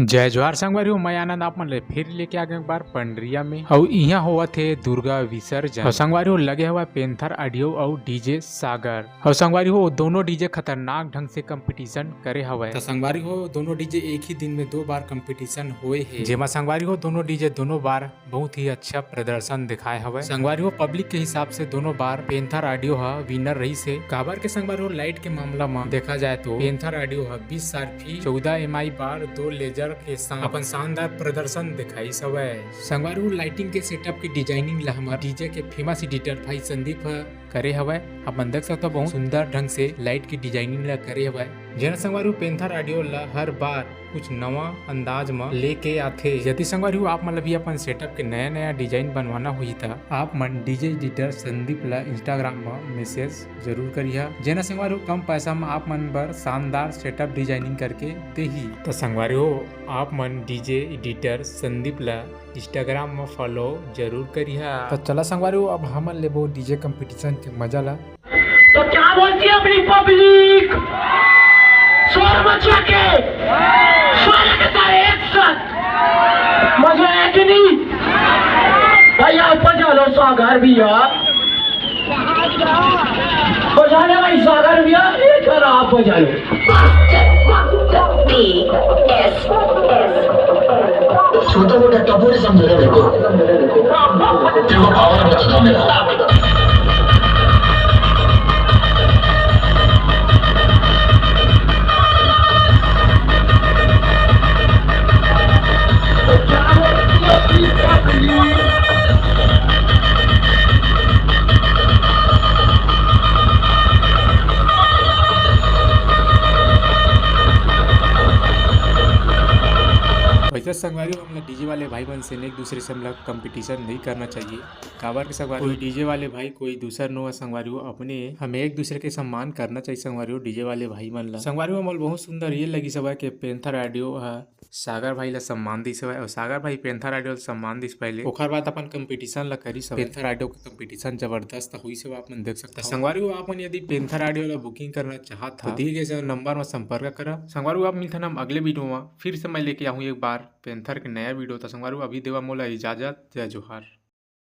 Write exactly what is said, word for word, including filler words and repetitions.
जय जोहार संगवारी हो, मैं आनंद आप मन ले फिर लेके आ गए एक बार पंडरिया में। अउ इहाँ होवत हे दुर्गा विसर्जन। अउ संगवारी हो, लगे हवय Panther Audio अउ DJ सागर। अउ संगवारी हो, दोनों DJ खतरनाक ढंग से competition करे हवय। त संगवारी हो, दोनों DJ एक ही दिन में दो बार competition होए हे, जेमा संगवारी हो, दोनों DJ दोनों बार बहुत ही अच्छा प्रदर्शन दिखाए हवय। संगवारी हो, public के हिसाब से दोनों बार Panther Audio ह winner रहिस हे। काबर के संगवारी हो, light के मामला म देखा जाए तो Panther Audio ह बीस सारफी, चौदह MI bar, दो laser के साथ अपन शानदार प्रदर्शन दिखाइस हवय। संगवारी हो, lighting के setup के designing ला हमर DJ के famous editor भाई संदीप ह करे हवय। अपन देख सकत हो, बहुत सुंदर ढंग से light के designing ला करे हवय। जेन संगवारी हो, Panther Audio ला हर बार कुछ नवा अंदाज म लेके आथे। यदि संगवारी हो, आप मन ला भी अपन setup के नया नया design बनवाना होही, त आप मन DJ editor संदीप ला Instagram म message जरूर करिहा, जेन संगवारी हो, कम पैसा म आप मन बर शानदार setup designing करके देही। त संगवारी हो, आप मन DJ editor संदीप ला Instagram म follow जरूर करिहा। त चला संगवारी हो, अब हमन लेबो DJ competition के मजा ला। तो क्या बोलती है अपनी public? शोर मचा के सारे के सारे एक साथ। मजा आया कि नहीं? भैया बजा लो सागर भैया, बजा लो भाई सागर भैया, एक बार आप बजा लो। छोटा मोटा टपोरी समझ रहे हो? तेरे को पावर बताता हूँ मेरा। वैसे संगवारी हो, हमला DJ वाले भाई मन से एक दूसरे से हमला competition नहीं करना चाहिए। काबर के संगवारी हो, कोई DJ वाले भाई, कोई दूसर नो संगवारी हो, अपने हमें एक दूसरे के सम्मान करना चाहिए संगवारी हो, DJ वाले भाई मन ला। संगवारी हो, हमला बहुत सुंदर ये लगिस हवय के Panther Audio ह सागर भाई ला सम्मान दिस हवय, अउ सागर भाई Panther Audio ला सम्मान दिस पहले, ओखर बाद अपन competition ला करिस हवय। Panther Audio के competition जबरदस्त होइस हवय, आप मन देख सकत हो। संगवारी हो, आप मन यदि Panther Audio ला booking करना चाहत हो, तो दिए गए number म संपर्क करा। संगवारी हो, आप मिलथन हम अगले video म, फिर से मैं लेके आहूँ एक बार Panther के नया video। त संगवारी हो, अभी देवा मोला इजाजत, जय जोहार।